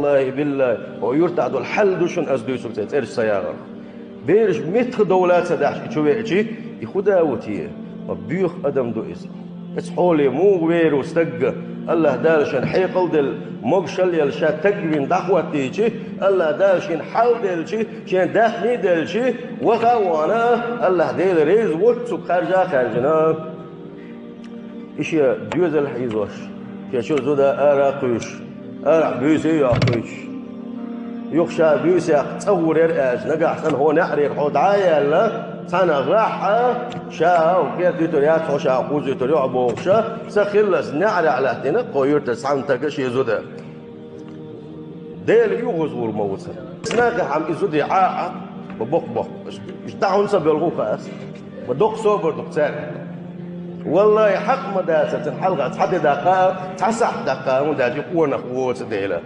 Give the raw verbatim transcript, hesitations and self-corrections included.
Валлахи, биллахи, хӀо юртахь долу хьал ду шуна ас дуьйцург цӀераш ца яхарх. Бераш меттах довла а ца дахьаш и чу веачи, и хӀун да ву те? Ма боьха адам ду иза. Эцу хьоле муха вер ву стагга? Аллаха Дала шен хьекъал делла, могушалла елла ша таг вина дӀахӀоттийчи, Аллаха Дала шен хьал делчи, шен даьхни делчи, ваха а вахана, Аллаха Дела реза воццуг харжа а хаьржина. И шен доьзал хьийзош, шен чуьра зуда ара а кхуьйсуш, арахь буьйса а йоккхуьйтуш, юха ша буьйсех цӀа гӀур яра аьлча, нагахь санна хӀо неӀарера хьо дӀа а яьлла, цхьана гӀахь а, ша хӀокху кхетта вуьтур яц хьо, ша кхуза вуьтур ю хьо бохуша, са хиллалц неӀарехь лаьттина кху юьртара цхьана стага шен зуда. Дела юхаза гӀур ма ву цара. Нахехь хьан и зуде Ӏа а, ма боккха боккха. Иштта хьуна ца белху хаас. Ма доккха собар ду-кх цаьрга. Валлахи, хьакъ ма дацара цуьнан хьалха цхьа де даккха а, цхьа сахьт даккха а, хӀунда аьлча и къонах воцу дела.